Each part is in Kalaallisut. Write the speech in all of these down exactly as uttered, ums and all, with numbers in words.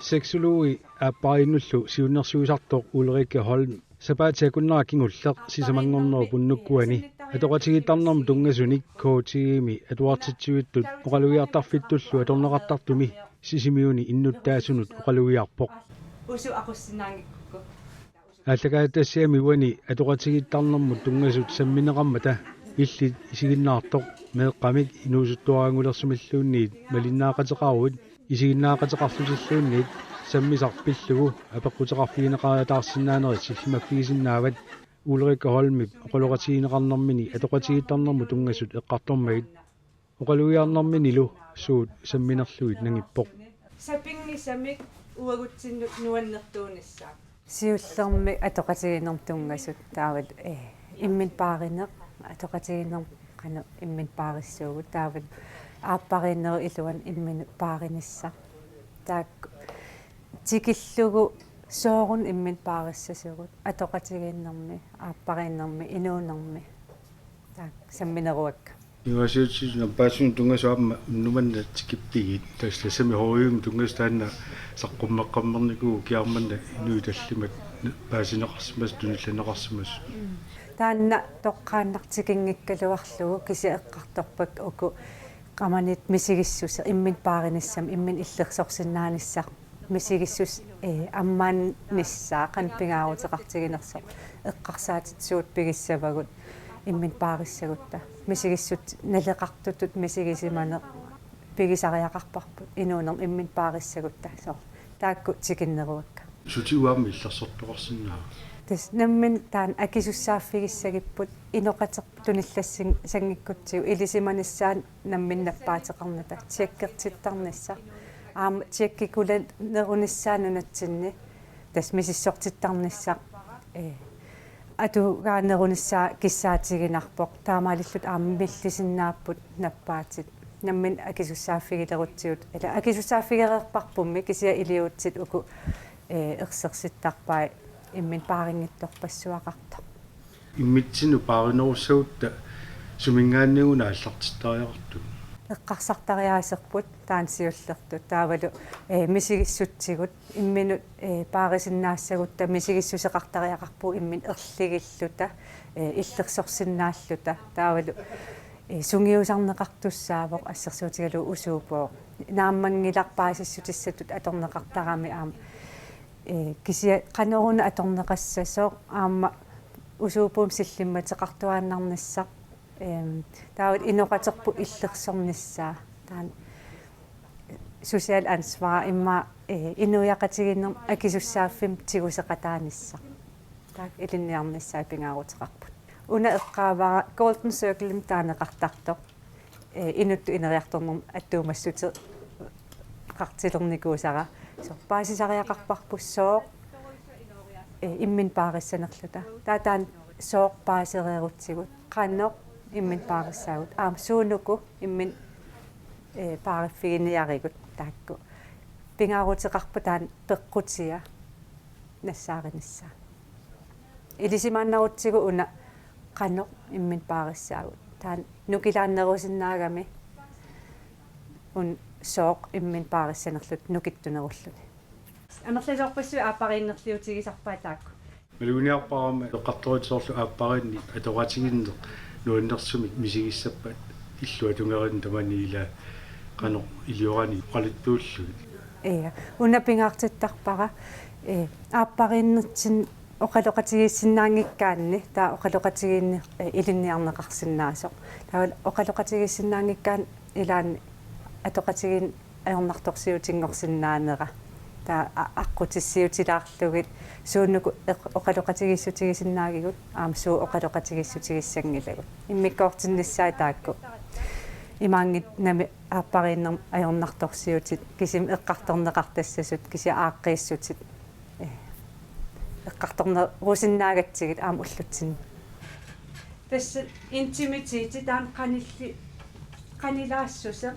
Sexologi aappariinnullu siunnersuisartoq Ulrike Holm sapaatip akunnera kingulleq sisamanngornerup unnukkuani atoqatigiittarnermut tunngasunik K T I-mi atuartitsivittut oqalugiartarfittullu atorneqartartumi Sisimiuni innuttaasunut oqalugiarpoq. Usu aqussinnaanngikkukkit. Aallakaatitassiami uani atoqatigiittarnermut tunngasut sammineqarmata illit isiginnaartoq meeqqamik inuusuttuaraanngulersumilluunniit malinnaaqateqaruit isiginnaaqateqarlutilluunniit sammisaq pillugu apeqquteqarfigineqariataarsinnaanerit sillimaffigisinnaavat Ulrike Holmip oqaloqatigineqarnermini atoqatigiittarnermut tunngasut eqqartormagit. Oqalugiarnerminilu suut samminerlugit nangippoq. Sapinngisamik uagutsinnut nuannertuunissaat. Siullermik atoqatigiinnermut tunngasut taavalu, eh, imminut paarineq, atoqatigiinnermut qanoq imminut paarissuugut taavalu aappariinnerup iluani imminut paarinissaq. Taakku tikillugu sooruna imminut paarissasugut, atoqatigiinnermi, aappariinnermi, inuunermi. Taakku sammineruakka. Imaasiutit nappaasunut tunngasut aamma unnuk manna tikippigit, tassa tassami H I V-mut tunngasut taanna saqqummeqqammernikuuvoq, kiarmanna inuit tallimat paasineqarsimasut, tunillanneqarsimasut. Taanna toqqaannaq tikinngikkaluarlugu kisianni eqqartorpakka uku qamaniit misigissuseq imminut paarinissamut, imminut illersorsinnaanissaq misigissut, eh, ammaannissaa qanoq pingaaruteqartiginersoq eqqarsaatitit suut pigissavagut imminut paarissagutta. Misigissut naleqartutut misigisimaneq pigisariaqarparput inuunermi imminut paarissagutta. Soorlu taakku tikinneruakka. Sutigut aamma illersortoqarsinnaava? Tassa nammineq taanna akisussaaffigissagipput inoqaterput tunillassanngikkutsigu ilisimanissaanut nammineq nappaateqarnata tjekkertittarnissaq. Aamma tjekkikulanerunissaa nunatsinni tassa misissortittarnissaq, eh, atugaanerunissaa kissaatiginarpoq. Taamaalilluta aamma millisinnaapput nappaatit. Nammineq akisussaaffigilerutsigu. Ila akisussaaffigereerparpummi kisianni iliuutsit uku, eh, ersersittarpai imminut paarinngitsorpassuaqartoq. Immitsinnut paarinerussagutta suminngaanniit una aallartittariaqartut? Eqqarsartariaaserput taanna siullertut. Taavalu, eh, misigissutsigut imminut, eh, paarisinnaassagutta misigissuseqartariaqarpugut imminut erligilluta, eh, illersorsinnaalluta. Taavalu, eh, sungiusarneqartussaavoq assersuutigalugu usuup. Naammanngilaq paasissutissatut atorneqartarami aamma, eh, kisianni qanoruna atorneqassasoq aamma usuup sillimmateqartuaannarnissaq. Ehm, taavalu inoqaterput illersornissaa. Taanna social ansvar immaqa, eh, inuiaqatigiinnermut akisussaaffimmik tiguseqataanissaq. Taakku ilinniarnissaat pingaaruteqarput. Una eqqaavara Golden Circle-imik taaneqartartoq. Eh, inuttut ineriartornermut attuumassuteqartilernikuusara. Soorlu paasisariaqarparput sooq, eh, imminut paarissanerluta. Taava taanna sooq paasereerutsigu. Qanoq imminut paarissaagut. Aamma suunuku imminut, eh, paariffiginiarigut taakku. Pingaaruteqarpoq taanna peqqutia nassaarinissaa. Ilisimaannarutsigu una qanoq imminut paarissaagut. Taanna nukilaannerusinnaagami una sooq imminut paarissanerluta nukittunerulluni. Amerlasoorpassuit aappariinnerliutigisarpaat taakku. Maluginiarpara aamma eqqartorit soorlu aappariinni atoqatigiinneq nuannersumik misigissappat illuatungeriinni tamani ila qanoq iliorani oqaluttuullugit. Ia, una pingaartittarpara, eh, aappariinnitsinni oqaloqatigiissinnaanngikkaanni, taava oqaloqatigiinneq, eh, ilinniarneqarsinnaasoq. Taava oqaloqatigiissinnaanngikkaanni ilaanni atoqatigiinneq ajornartorsiutinngorsinnaanera. Taava a-, aqqutissiutilaarlugit suunuku eq-, oqaloqatigiissutigisinnaagivut, aamma suut oqaloqatigiissutigissanngilagut. Immikkoortinnissaat taakku. Imaanngitsoq nami aappariinnermut ajornartorsiutit, kisimi eqqartorneqartassasut, kisianni aaqqiissutit. Eh, eqqartornerusinnaagatsigit aamma ullutsinni. Tassa intimiteti taanna qanilli-, qanilaassuseq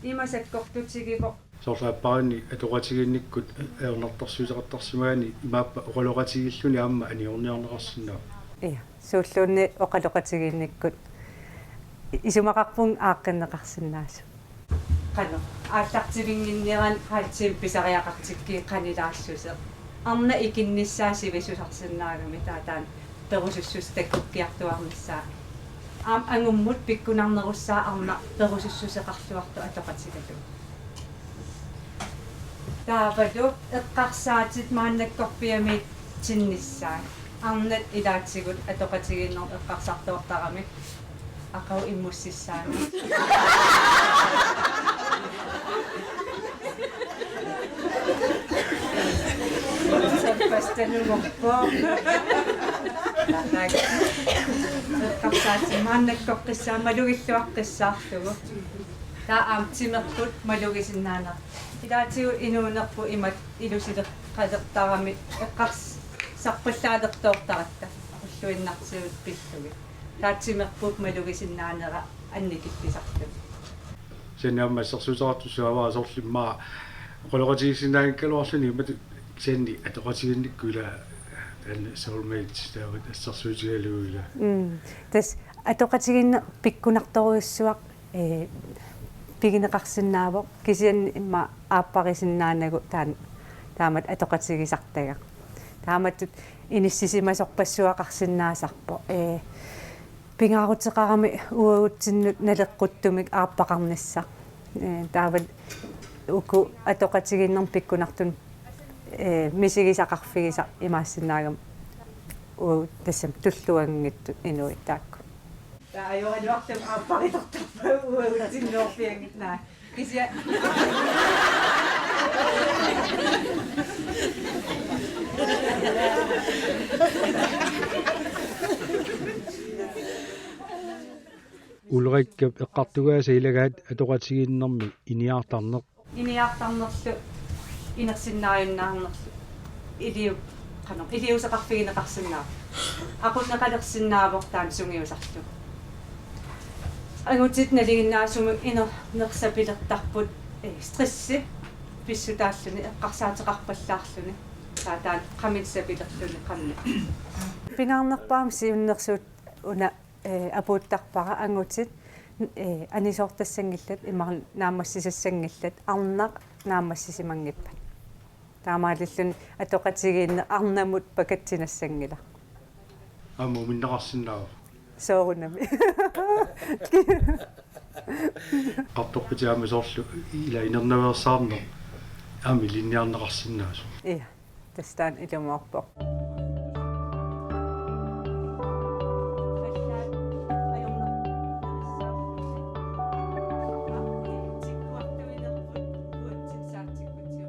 ima sakkortutigivoq. Soorlu aappariinni atoqatigiinnikkut ajornartorsiuteqartarsimagaanni imaappa oqaloqatigiilluni aamma anigorniarneqarsinnaava? Ia, suulluunniit oqaloqatigiinnikkut isumaqarpunga aaqqinneqarsinnaasut. Qanoq aallartivinnginnerani halv time pisariaqartikkit qanilaallusi. Arnat ikinnissaat sivisusarsinnaagami taava taanna perusussuseq takkukkiartuaarnissaa. Aamma angummut pikkunarnerussaaq arnaq perusussuseqarluartoq atoqatigalugu. Taavalu eqqarsaatit maannakkorpiamiitsinnissaat. Arnat ilaatigut atoqatigiinnermut eqqarsartoortarami aqagu immussissaanut. Sappastanungorpoq. Eqqarsaatit maannakkoqqissaaq malugilluaqqissaarlugu. Taava aamma timerput malugisinnaanera. Ilaatigut inuunerput imatut ilusileqalertarami eqqarsarpallaalertoortaratta ulluinnarsiutit pillugit. Taava timerput malugisinnaanera annikillisarlugu. Kisianni aamma assersuuteqartussaq avaa soorlu immaqa oqaloqatigiissinnaanngikkaluarluni imatut kisianni atoqatigiinnikkut ila taanna soulmate taava assersuutigalugu ila. Mm. Tassa atoqatigiinneq pikkunartorujussuaq, ee, pigineqarsinnaavoq kisianni immaqa aapparisinnaaneruvoq taanna taamatut atoqatigisartagaq. Taamatut inissisimasorpassuaqarsinnaasarpoq. Ee, pingaaruteqarami uagutsinnut naleqquttumik aappaqarnissaq. Ee, taava uku atoqatigiinnermut pikkunartunik, ee, misigisaqarfigisaq imaassinnaagami uagut tassami tulluanngitsut inuit taakku. Taava ajoraluartumik aapparilertarpagut uagutsinnuarfianngitsut naa. Kisianni Ulrikkap eqqartugaasa ilagaat atoqatigiinnermi iniartarneq. Iniartarnerlu inersinnaajunnaarnerlu iliu-, qanoq, iliuuseqarfigineqarsinnaavoq. Aqunneqalersinnaavoq taanna sungiusarlugu. Angutit nalinginnaasumik inernersapilertarput, eh, stressi pissutaalluni eqqarsaateqarpallaarluni. Taava taanna qaminsapilerluni qammi. Pingaarnerpaamik siunnersuut una, eh, apuuttarpara angutit, eh, anisoortassanngillat, imaluunniit naammassisassanngillat, arnaq naammassisimanngippat. Taamaalilluni atoqatigiinneq arnamut pakatsinassanngilaq. Aamma uminneqarsinnaavoq. Soorunami. Qartorpitiami soorlu ila inernaveersaarneq aamma ilinniarneqarsinnaasoq. Ja. Tassa taanna ilumoorpoq.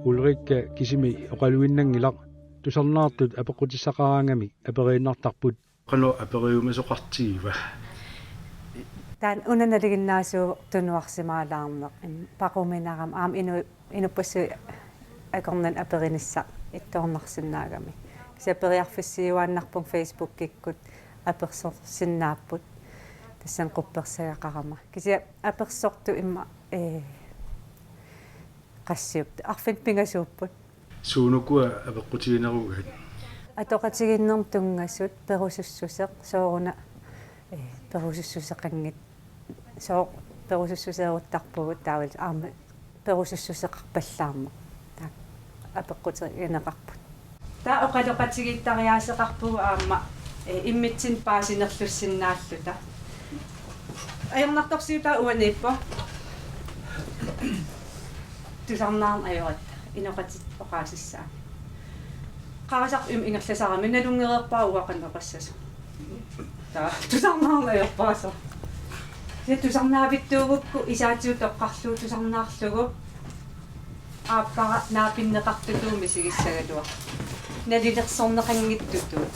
Ulrikka kisimi oqaluinnanngilaq, tusarnaartut apeqqutissaqaraangamik aperiinnartarput. Qanoq aperiumasoqartigiva? Taanna una nalinginnaasuuvoq tunuarsimaalaarneq. Im, paquminarami aamma inu-, inuppassuit akornanni aperinissaq ittoornarsinnaagami. Kisianni periarfissiiuaannarpunga Facebookikkut apersorsinnaapput. Tassani quppersagaqarama. Kisianni apersortut immaqa, ee, qassiupput. Arfineq-pingasuupput. Suut ukua apeqqutiginerugaat? Atoqatigiinnermut tunngasut, perusussuseq, sooruna, eh, perusussuseqanngitsoq, sooq perusussuseeruttarpugut taavalu aamma perusussuseqarpallaarneq. Taakku apeqqutigineqarput. Taava oqaloqatigiittariaaseqarpugut aamma, eh, immitsinnut paasinerlussinnaalluta. Ajornartorsiutaa uaniippoq. Tusarnaarneq ajoratta. Inoqatit oqaasissaat. Qarasaq im ingerlasarami nalunngereerpara uanga qanoq oqassasoq. Taava tusarnaarneq ajorparasoq. Ja tusarnaavittuugukku isaatigut toqqarlugu tusarnaarlugu aappara naapinneqartutut misigissagaluaq. Nalilersorneqanngitsutut.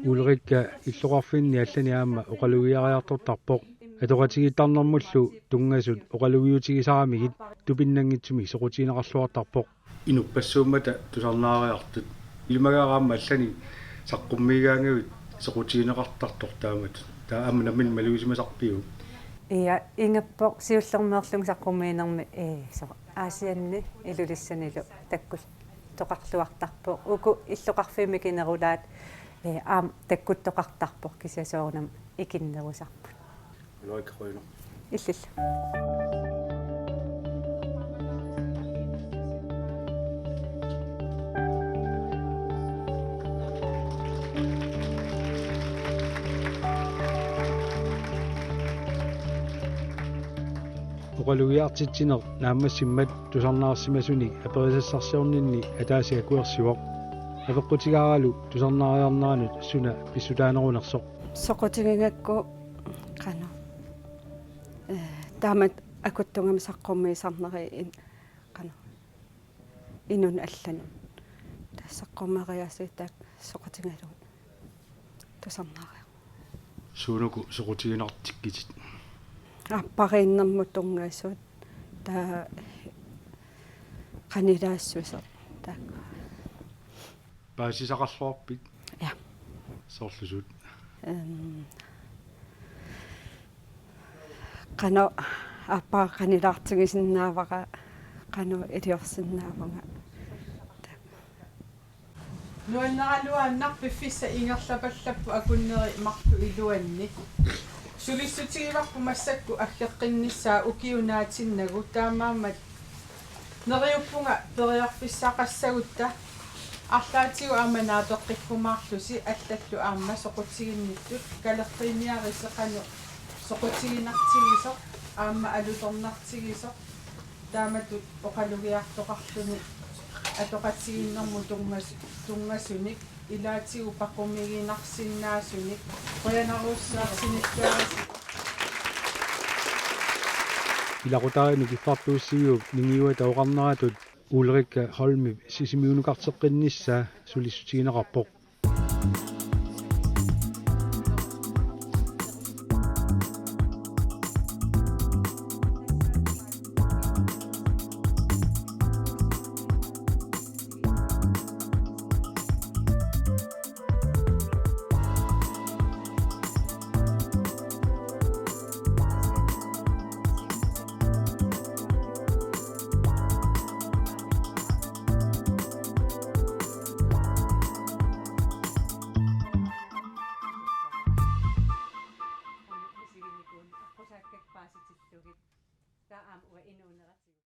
Ulrikka illoqarfinni allani aamma oqalugiariartortarpoq. Atoqatigiittarnermullu tunngasut oqalugiutigisaramigit tupinnanngitsumik soqutigineqarluartarpoq. Inuppassuummata tusarnaariartut. Ilimagaara aamma allani saqqummiigaangavit soqutigineqartartoq taamatut. Taava aamma nammineq malugisimasarpiuk? Ja, ingammik siullermeerlunga saqqummiinermi, ee, soorlu Aasianni Ilulissanilu takkuttoqarluartarpoq. Uku illoqarfiit mikinerulaat, ee, aamma takkuttoqartarpoq kisianni soorunami ikinnerusarput. Ulrikka, qujanaq. Illillu. Oqalugiartitsineq naammassimmat tusarnaarsimasunik aperisassarsiorninni ataaseq akuersivoq. Apeqqutigaaralu tusarnaariarneranut suna pissutaanerunersoq. Soqutigigakku qanoq. Eh, taamatut akuttungami saqqummiisarneri in-, qanoq. Inunnik allanut. Tassa saqqummiiaasiit taakku soqutigalugit tusarnaariarlugit. Suunuku soqutiginartikkitit? Aappariinnermut tunngasut. Taava qanilaassuseq. Taakku. Paasisaqarluarpit? Ja. Soorlu suut? Ehm, qanoq aappara qanilaartigisinnaavara, qanoq iliorsinnaavunga. Nuanneraluaannaq piffissaq ingerlapallappoq akunneri marluk iluanni. Sulissutigivarput massakkut aggeqqinnissaa ukiup naatinnagu, taamaammat neriuppunga periarfissaqassagutta arlaatigut aamma naapeqqikkumaarlusi allallu aamma soqutiginnittut kalerriiniarisi qanoq soqutiginartigisoq aamma alutornartigisoq taamatut oqalugiartoqarluni atoqatigiinnermut tunngas-, tunngasunik ilaatigut paqumiginarsinnaasunik qujanarujussuaq sinilluarisi. Ilaqutariinni kiffartuussiviup ningiuata oqarneratut Ulrikka Holmip Sisimiunukarteqqinnissaa sulissutigineqarpoq.